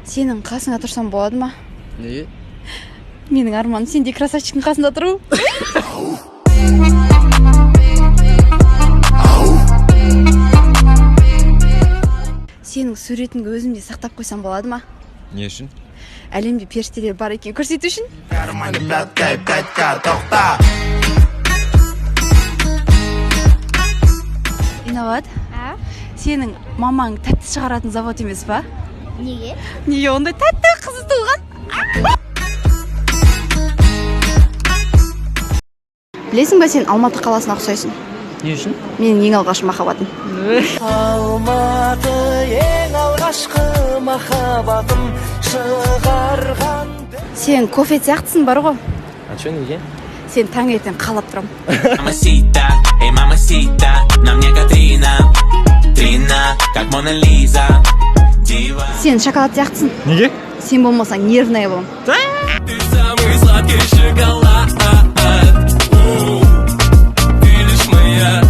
Сенің қасыңа тұрсам болады ма? Неге? Менің арманым сендей красавчиктің қасында тұру. Сенің суретіңді өзімде сақтап қойсам болады ма? Не үшін? Әлемде періштелер бар екенін көрсету үшін. Кармане пятка и пятка, тоқта. Инабат, сенің мамаң тәтті шығаратын завод емес па? Неге? Неге ондай тәтті қызы туған? Білесің ба, сен Алматы қаласына ұқсайсың. Не үшін? Менің ең алғашқы махаббатым. Алматы, ең алғашқы махаббатым шығарған. Сен кофе сияқтысың бар ғой. А че, неге? Сен таңертең қалап тұрамын. Мамасита, эй, мамасита, на мне Катрина, Трина, как Мона Лиза, дива. Сен шоколад сияқтысың. Неге? Сен болмасаң, нервная боламын. Ты самый сладкий шоколад. Ты лишь моя,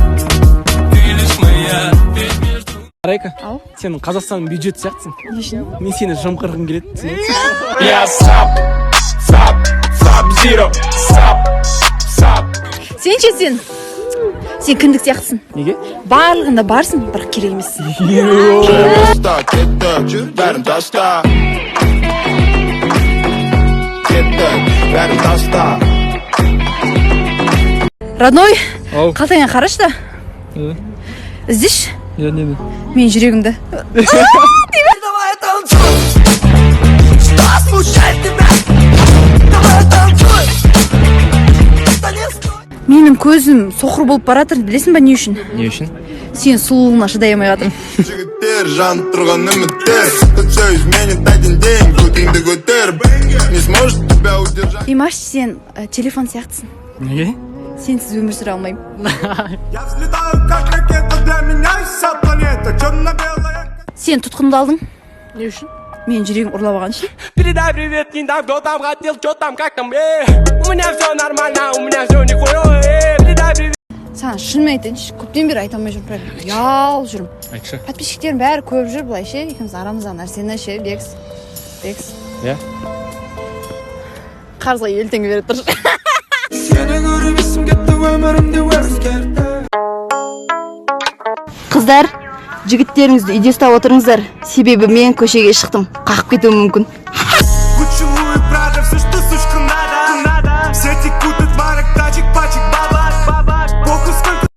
ты лишь моя. Ведь между Райка, Ау. сен Қазақстанның бюджеті сияқтысың. Не үшін? Мен сені жымқырғым келеді, түсінесің? Я сап, сап, сап, зиро, сап, сап. Сен ше, сен? Сен кіндік сияқтысың. Неге? Барлығында барсың, бірақ керек емессің. Таста, кеттік, бәрін таста. Кеттік, бәрін таста. Родной, Ау. қалтаңа қарашы да. Іздеші Я нені? менің жүрегімді. Давай танцуй. Что смущает тебя? Давай танцуй. Это не стоит. Менің көзім соқыр болып бара жатыр, білесің ба не үшін? Не үшін? Сен сұлулығына шыдай алмай жатырмын. Жігіттер, жанып тұрған үміттер. Тут все изменит один день. Көтіңді көтер. Не сможет тебя удержать. Димаш, сен телефон сияқтысың. Неге? Сенсіз өмір сүре алмаймын. Я взлетаю, как ракета, для меня вся планета черно-белая. Сен тұтқындалдың. Не үшін? Менің жүрегім ұрлап алған үшін. Передай привет кентам, кто там хотел, что там, как там, эй. У меня все нормально, у меня все нихуя, эй. Передай привет. Саған шынымен айтайыншы, көптен бері айта алмай жүрмін, прям ұялып жүрмін. Айтшы. Подписчиктерім бәрі көріп жүр былай ше, екеуміздің арамыздағы нәрсені ше. Бекс, Бекс. Иә? Қарызға 50 теңге бере тұршы. Сені көріп есім кетті, өмірімді өзгертті. Қыздар, жігіттеріңізді үйде ұстап отырыңыздар, себебі мен көшеге шықтым, қағып кетуім мүмкін.